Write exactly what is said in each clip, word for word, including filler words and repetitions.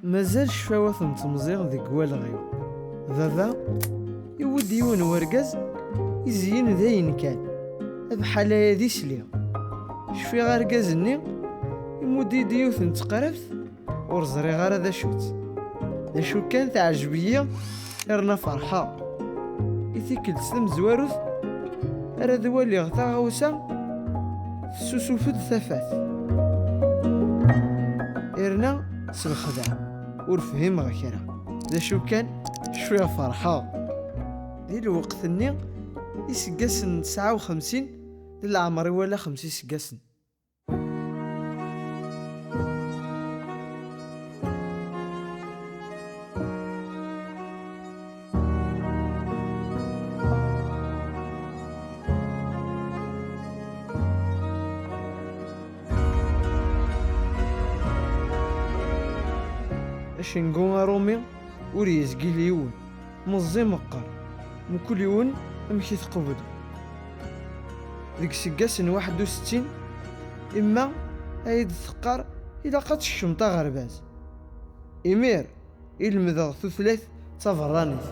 Mazal ccfawat n temẓi deg walɣ-iw. Baba iwwi-d yiwen wergaz izyen d ayen kan, abḥal aya d isli. Cfiɣ argaz-nni imudd-iyi-d yiwet n teqrabt, ur ẓriɣ ara d acu-tt. D acu kan, teɛjeb-iyi, irna ferḥeɣ. I tikkelt tamezwarut ara d-waliɣ taɣawsa tessusuf-d tafat. Irna s lexdeɛ, ur fhimeɣ kra. D acu kan, cwiɣ ferḥeɣ. Di lweqt-nni, iseggasen n tesɛa u xemsin, d leɛmer-iw ala xemsa iseggasen. Acengu aṛumi ur yezgil yiwen, meẓẓi meqqer, mkul yiwen amek i t-qeblen. Deg iseggasen waḥed u settin, imma ay d-teqqar: "Ilaq ad tekcmeḍ aɣerbaz." Imir i lemdeɣ tutlayt taberranit.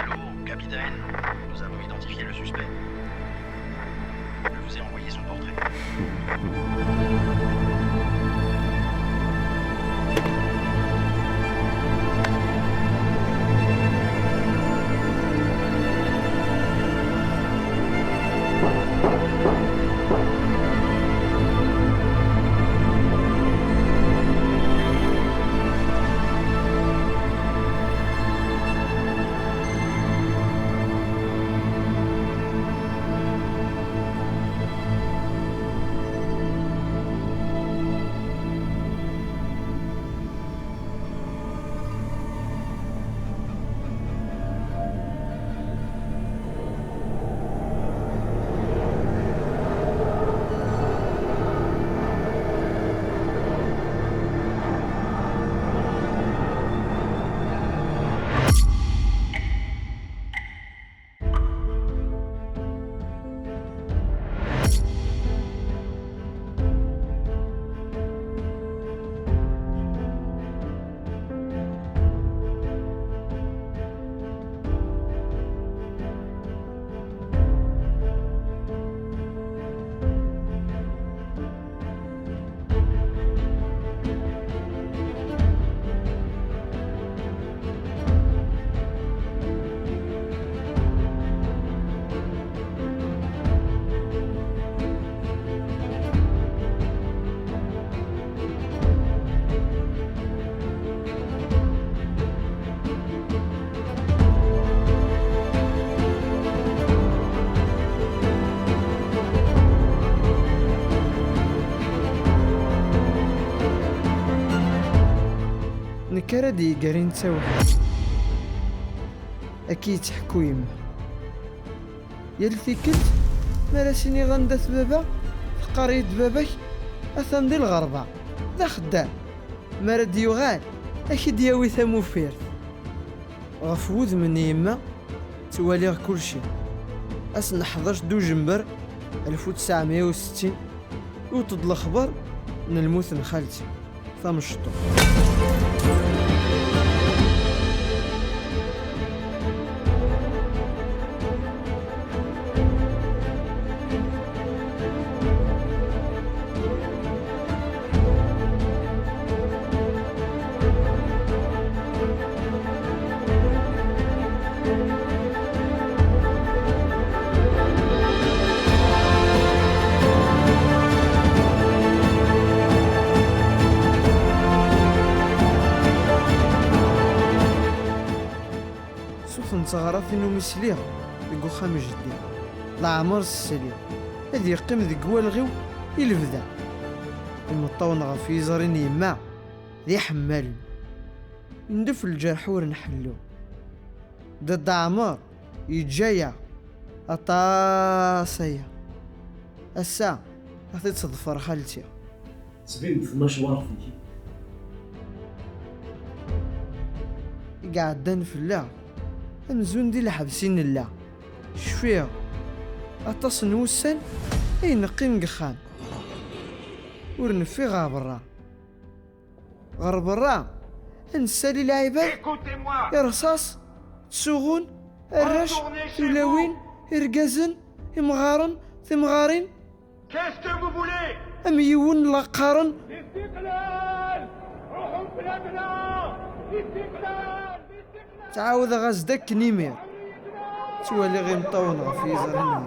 Allô, capitaine, nous avons identifié le suspect. Je vous ai envoyé son portrait. Nekk ara d-yeggarin d tawḥidt. Akka i yettḥekku yemma. Yal tikkelt mi ara s-iniɣ anda-t baba, teqqar-iyi-d: "Baba-k atan di lɣerba, d axeddam. Mi ara d-yuɣal, ad k-id-yawi tamufirt." Ɣef wudem n yemma ttwaliɣ kulci. Ass n ḥdac dujember alef u tesɛemya u settin, iwet-d lexber n lmut n xalti tamecṭuḥt. Ṣṣut n teɣratin umi sliɣ deg uxxam n jeddi, leɛmer s-sliɣ. Ad yeqqim deg walɣ-iw i lebda. Imeṭṭawen ɣef yiẓri n yemma d iḥemmalen. Yendef lǧerḥ ur nḥellu. Dda Ɛmer yeǧǧa-yaɣ aṭas aya. Ass-a, ad t-id-teḍfer xalti. Tettbin-d tmacwart-ik. I iɛeddan fell-aɣ, amzun di lḥebs i nella. Cfiɣ, aṭas n wussan ay neqqim deg uxxam. Ur neffiɣ ɣer berra. Ɣer berra, ad nessali lɛibad, irṣas, ttsuɣun, arrac, tulawin, irgazen, imɣaren, timɣarin. Qu'est-ce que vous voulez ? Am yiwen la qqaren. Ttɛawdeɣ-as-d akken imir. Ttwaliɣ imeṭṭawen ɣef yiẓri-nwen.